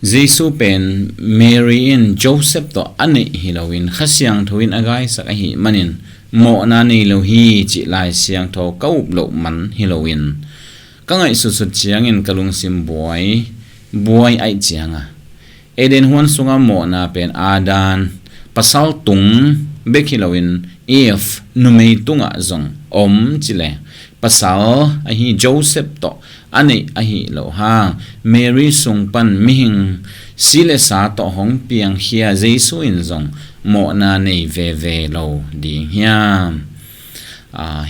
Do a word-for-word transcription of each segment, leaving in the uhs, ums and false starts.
Jesu pen Mary in Joseph tawh a neih hi loin Kha Siangtho in a gaisak ahih manin mawhna nei lo hi cih Lai Siangtho ka up loh man hi loin ka ngaihsutsut ciangin ka lungsim buai, buai aih cianga Eden huan sunga mawhna pen Adam pasal tung bek hi loin Eve numei tungah zong om cileh pasal ahi Joseph tawh a neih ahi lo hang Mary sung pan mihing si le sa tawh hong piangkhia Jesu in zong mawhna nei veve lo ding hiam?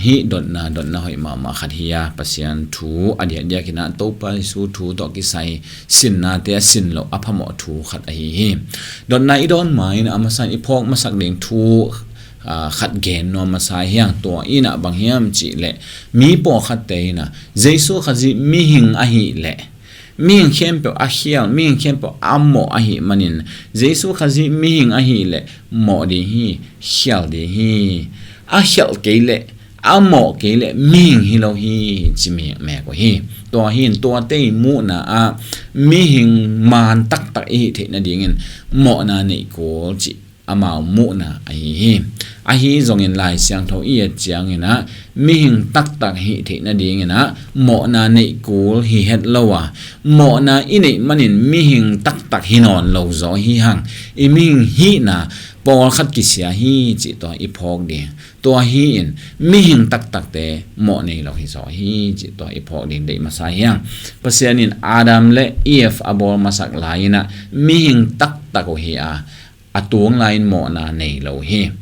Hih dotna dotna hoih mahmah khat hi a, Pasian thu a diakdiak inah Topa Jesu thu tawh kisai sinnate a sin loh a phamawh thu khat ahi hi. Dotna i dawn ma-in a masa in i phawk masak ding thu khat gen nuam masa hiang. Tua inah bang hiam cihleh mi pawlkhatte inah Jesu Khazih mihing ahih leh mihing khempeuh a khial, mihing khempeuh a mawh ahih manin Jesu Khazih mihing ahih leh mawh ding hi, khial ding hi. A khialh kei leh a mawh kei leh mihing hi lo hi ci mekmek uh hi. Tua hi in tuate i muhna ah mihing maan taktak i hih theih nadingin mawhna neih kul cih amau muhna ahi hi. Ahi zongin Lai Siangtho i et cianginah mihing taktak hih theih nadinginah mawhna neih kul hi het lo a, mawhna i neih manin mihing taktak hi nawn lo zaw hi hang. I mihing hihna pawlkhat kisia hi cih tua i phawk ding. Tua hi in mihing taktakte mawh nei lo hi zaw hi cih tua i phawk ding deih masa hiang. Pasian in Adam le Eve a bawl masak lai-inah mihing taktak uh hi a, a tuang lai-in mawhna nei lo hi.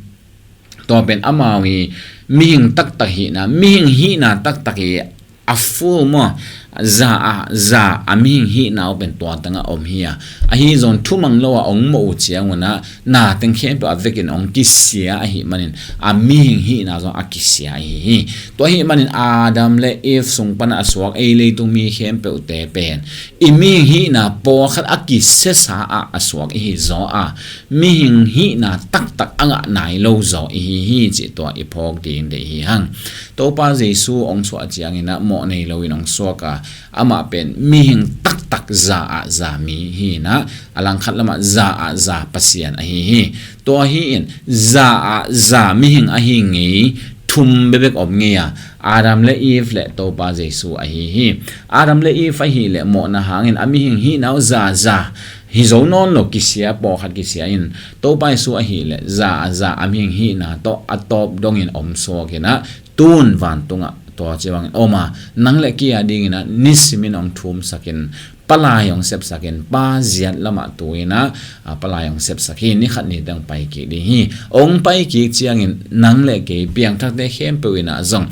Tua pen amau hi mihing taktak hihna, mihing hihna taktak hi a full maw, za a za a mihing hihna uh pen tua tangah om hi a. Ahi zong thumang lo a ong mawh uh ciangunah na teng khempeuh a vekin ong kisia ahih manin a mihing hihna zong a kisia ahi hi. Tua ahih manin Adam le Eve sung pana a suak ei leitung mi khempeuhte pen i mihing hihna pawlkhat a kisiasa ah a suak ihi zaw a, mihing hihna taktak a ngah nai lo zaw ihi hi cih tua i phawk ding deih hi hang. Topa Jesu ong suah cianginah mawh nei loin ong suak a, amah pen mihing taktak za ah za mi hi inah a langkhat lamah za ah za Pasian ahi hi. Tua hi in za ah za mihing ahi ngei thum bebek om ngei a, Adam le Eve le Topa Jesu ahi hi. Adam le Eve ahih leh mawhna hangin a mihing hihna uh za za hi zo nawn lo kisia, pawlkhat kisia in Topa Jesu ahih leh za a za a mihing hihna tawh a tawp dongin om suakinah tun vantungah tua ci bangin om a, nang le kei a dinginah nisimin ong thumsakin, palai ong sepsakin, pa ziat lamah tuinah palai ong sepsak hi. Ni khat ni teng pai kik ding hi. Ong pai kik ciangin nang le kei piangthakte khempeuh inah zong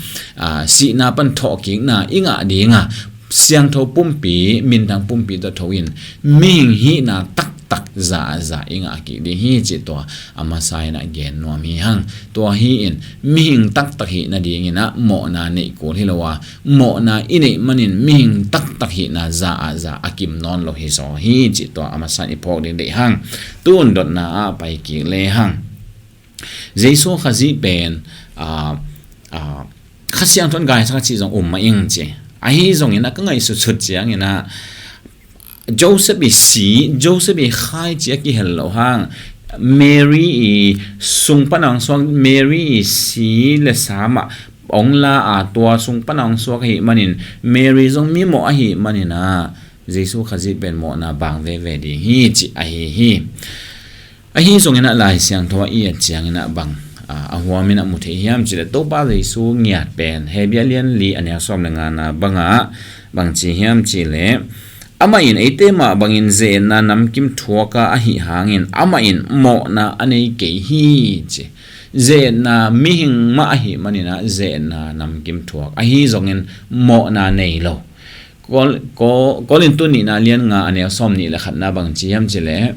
sihna pan thawhkikna i ngah dinga siangtho pumpi, minthang pumpi tawh tho in mihing hihna taktak za a za i ngah kik ding hi cih tua a masa inah gen nuam hi hang. Tua hi in mihing taktak hih nadinginah mawhna neih kul hi lo a, mawhna i neih manin mihing taktak hihna za ah za a kim nawn lo hi zaw hi cih tua a masa in i phawk ding deih hang. Tun dotna ah pai kik le hang. Jesu Khazih pen Kha Siangtho in gaisak a cih zong um mah ing ci. Ahi zongin a ka ngaihsutsut cianginah Joseph i si, Joseph i khai ci a kihel lo hang, Mary i sung pana ong suak, Mary i si le sa mah ong la a, tua sung pana ong suak ahih manin Mary zong mimawh ahih maninah Jesu Khazih pen mawhna bang veve ding hi cih ahi hi. Ahi zonginah Lai Siangtho ah i et cianginah bang a huaminah mu thei hiam cihleh Topa Jesu ngiat pen Hebrew lian li a neu sawm le ngana bangah bang ci hiam cihleh, amah in eite mah bangin ze-etna namkim thuaka ahih hangin amah in mawhna a nei kei hi ci. Ze-etna mihing mah ahih maninah ze-etna namkim thuak ahi zongin mawhna nei lo. Korintu nihna lian nga a neu sawm nih le khatna bang ci hiam cihleh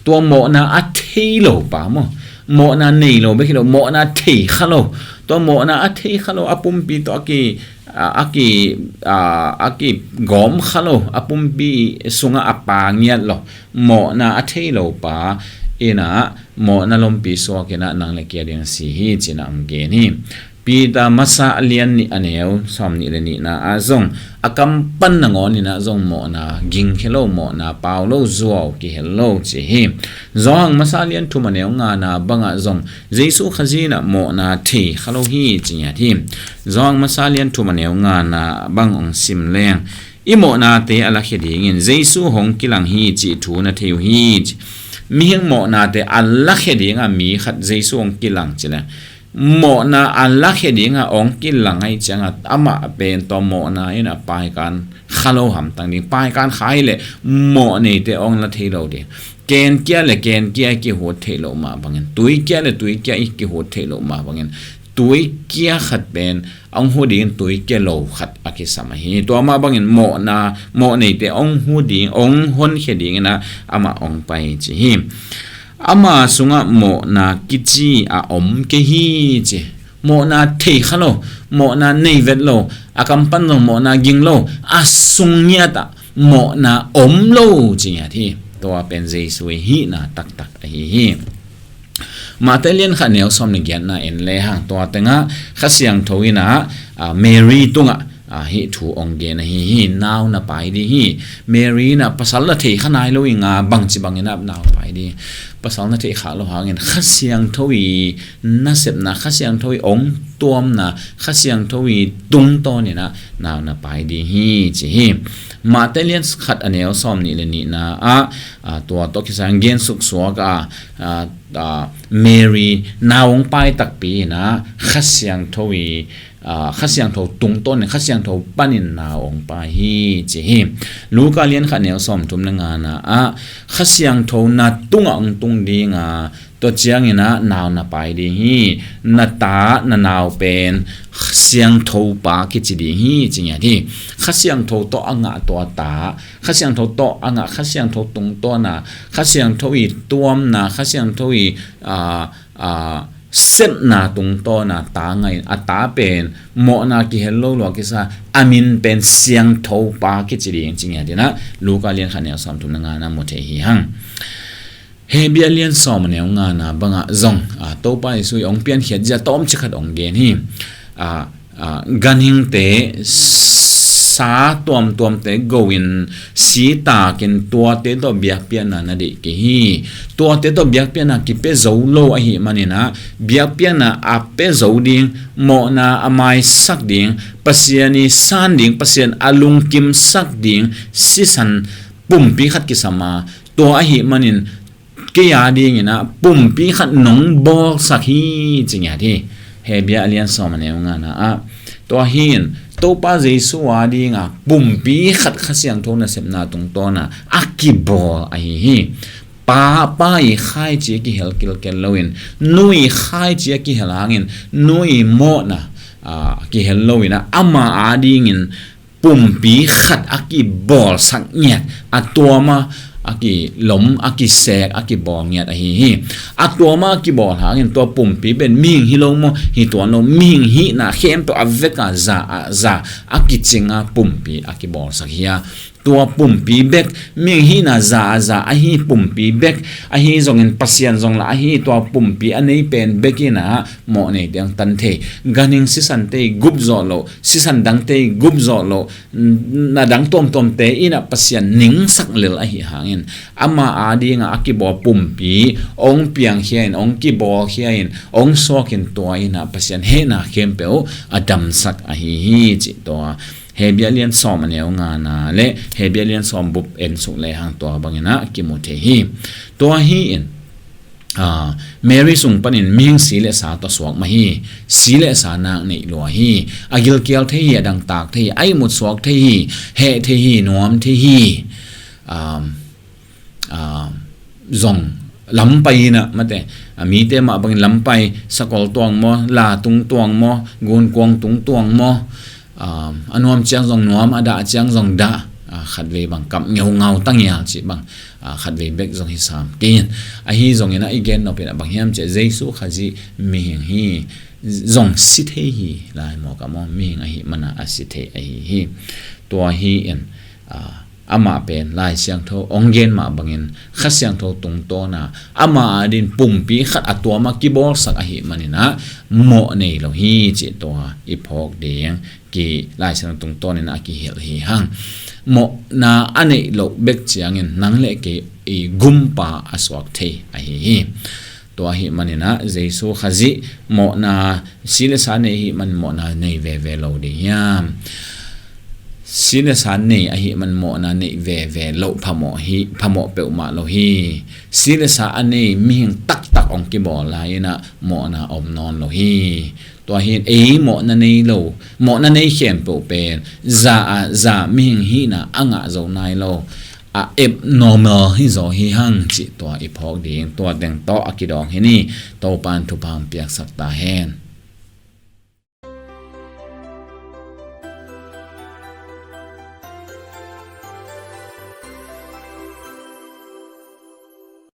tua mawhna a thei lo pa maw, mawhna nei lo bek hi lo, mawhna thei kha lo, tua mawhna a thei kha lo a pumpi tawh a ki a ki a ki gawm kha lo, a pumpi sungah a pa ngiat lo, mawhna a thei lo pa inah mawhna lompi suak inah nang le kei a ding si hi, ci-in ah hong gen hi. Peter masa a lian nih a neu sawm nih le nihna ah zong a kam pan nangawn inah zong mawhna gingkhia lo, mawhna pau lo, zuau kihel lo ci hi. Johan masa a lian thum a neu ngana bangah zong Jesu Khazih inah mawhna thei kha lo hi, ci ngiat hi. Johan masa a lian thum a neu ngana bang hong sim leng, i mawhnate a lakhia dingin Jesu hong kilang hi cih thu na thei uh hi. Mihing mawhnate a lakhia dinga mi khat Jesu hong kilang ci leng, mawhna a lakhia dinga hong kilang ahih cianga amah pen tua mawhna inah paikan kha lo hamtang ding, paikan kha hileh mawh neite hong la thei lo ding. Kenkia le kenkia i kihut theih loh mah bangin, tuikia le tuikia i kihut theih loh mah bangin, tuikia khat pen hong hu dingin tuikia lo khat a kisam ahi. Tua mah bangin mawhna, mawh neite hong hu ding, hong honkhia dingin ah amah hong pai ci hi. Ama sungah mawhna kici a om kei hi ci. Mawhna thei kha lo, mawhna nei vet lo, a kam pan zong mawhna ging lo, a sung ngiatah mawhna om lo ci ngiat hi. Tua pen Jesu i hihna taktak ahi hi. Mate lian khat neu sawm le giatna en lehang tua tengah Kha Siangtho inah, ah, Mary tungah, ah, hih thu hong gen ahi hi. Nau na pai ding hi. Mary inah pasal na thei kha nai lo inga bangci bangin ah nau pai ding. Pasal na thei kha lo hangin Kha Siangtho i nasepna, Kha Siangtho i hong tuamna, Kha Siangtho i tungtawn inah nau na pai ding hi ci hi. Mate lian khat a neu sawm nih le nihna ah, ah, tua tawh kisai gen suksuak a, ah, ah, Mary nau hong pai takpi inah Kha Siangtho i, ah, Kha Siangtho tungtawn in Kha Siangtho panin nau hong pai hi ci hi. Luka lian khat neu sawm thum le ngana ah Kha Siangtho na tungah hong tung dinga, tua ciangin ah nau na pai ding hi. Na ta, na nau pen Siangtho pa kici ding hi ci ngiat hi. Kha Siangtho tawh a ngah tua ta, Kha Siangtho tawh a ngah, Kha Siangtho tungtawna, Kha Siangtho i tuamna, Kha Siangtho i, ah, ah, sepna tungtawna ta ngah in, a ta pen mawhna kihel lo lua kisa, a min pen Siangtho pa kici ding ci ngiat inah Luka lian khat neu sawm thum le ngana mu thei hi hang. Hebrew lian sawm a neu ngana bangah zong, ah, Topa Jesu i hong piankhiat zia tawmcik khat hong gen hi. Ah, ah, ganhingte sa tuamtuamte go in si takin tuate tawh biakpiakna na deih kei hi. Tuate tawh biakpiakna kipia zo lo ahih manin ah biakpiakna a pia zo ding, mawhna a maisak ding, Pasian i san ding, Pasian a lungkimsak ding sisan pumpi khat kisam a, tua ahih manin kei a dingin ah pumpi khat nong bawlsak hi ci ngiat hi. Hebrew a lian sawm a neu ngana ah tua hi in Topa Jesu a dinga pumpi khat Kha Siangtho nasepna tungtawna a kibawl ahi hi. Pa, pa i khaici a kihel kilkel loin nu i khaici a kihel hangin nu i mawhna, ah, kihel loin ah ama a dingin pumpi khat a kibawlsak ngiat, a tuama a kilom, a kisek, a kibawl ngiat ahi hi. A tuama a kibawl hangin tua pumpi pen mihing hi lo maw, hi tuan lo, mihing hihna khempeuh a veka za a za a kicinga pumpi a kibawlsak hi a, tua pumpi bek, mihing hihna za a za ahi pumpi bek ahi zongin Pasian zong lah ahi, tua pumpi a nei pen bek in ah mawh neite hong tan thei. Ganhing sisante i gup zawh loh, sisan dangte i gup zawh loh, na dang tuamtuamte in ah Pasian ningsak lel ahi hangin ama a dinga a kibawl pumpi hong piangkhia in, hong kibawlkhia in, hong suakin tua in ah Pasian hehna khempeuh a damsak ahi hi cih tua Hebrew lian sawm a neu ngana le Hebrew lian sawm bup en suk lehang tua bangin ah kimu thei hi. Tua hi in, ah, Mary sung panin mihing si le sa tawh suak mah hi. Si le sa nak neih lua hi. A gilkial thei hi, a dangtak thei hi, a ihmut suak thei hi, heh thei hi, nuam thei hi. Um, ah, zong lampai in ah mate, ah, mite mah bangin lampai, sakol tuang maw, la tung tuang maw, gunkuang tung tuang maw, ah, a nuam ciang zong nuam, a dah ciang zong dah, ah, khatvei bang kap ngeungau tangial cih bang, ah, khatvei bek zong hi sam kei in. Ahi zongin ah i gen nopin ah bang hiam cih Jesu Khazih mihing hi, zong si thei hi, lai maw ka maw, mihing ahi mana a si thei ahi hi. Tua hi in, ah, Amah pen Lai Siangtho hong gen mah bangin Kha Siangtho tungtawna ama adin pumpi khat a tuama kibawlsak ahih maninah mawh nei lo hi cih tua i phawk ding. Ki Lai Siangtho tungtawnin a kihilh hi hang. Mawhna a neih loh bek ciangin nang le kei i gumpa a suak thei ahi hi. Tua ahih maninah Jesu Khazih mawhna si le sa nei ahih man mawhna nei veve lo ding hiam? Si le sa nei ahih man mawhna neih veve loh phamawh hi, phamawh peuhmah lo hi. Si le sa a nei mihing taktak hong kibawl lai inah mawhna om nawn lo hi. Tua hin ei mawhna nei lo, mawhna nei khempeuh pen za a za mihing hihna a ngah zo nai lo, a abnormal hi zaw hi hang cih tua i phawk ding. Tua teng tawh a kidawng hi ni. Topan thupha hong piaksak ta hen.